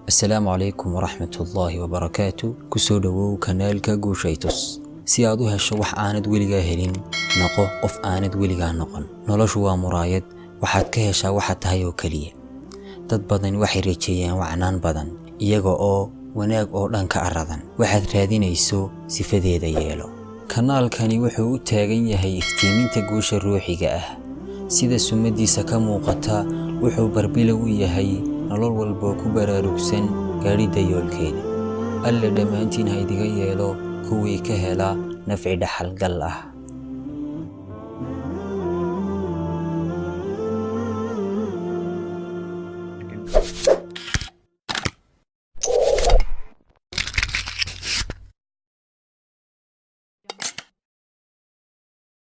Assalaamu calaykum waraxmatullaahi wabarakaatu. Kusoo dhowow kanaalka Guushaytus. Si aad u hesho wax aanad weligaa helin, noqo qof aanad weligaa noqon. Noloshu waa muraayad, waxaad ka heshaa waxaad tahay oo keliya. Dad badan waxay rajeeyaan wacnaan badan, iyaga oo wanaag oo dhan ka aradan. Waxaad raadinayso sifadeeda yeelo. Kanaalkani wuxuu u taagan yahay iftiiminta guusha ruuxiga ah. Sida sumadiisa ka muuqata, wuxuu barbilow u yahay nolol walboo ku baraarugsan gaadhidda yoolkeeda. Alle dhammaantiin ha idiga yeelo kuwii ka hela nafci dhaxalgal ah.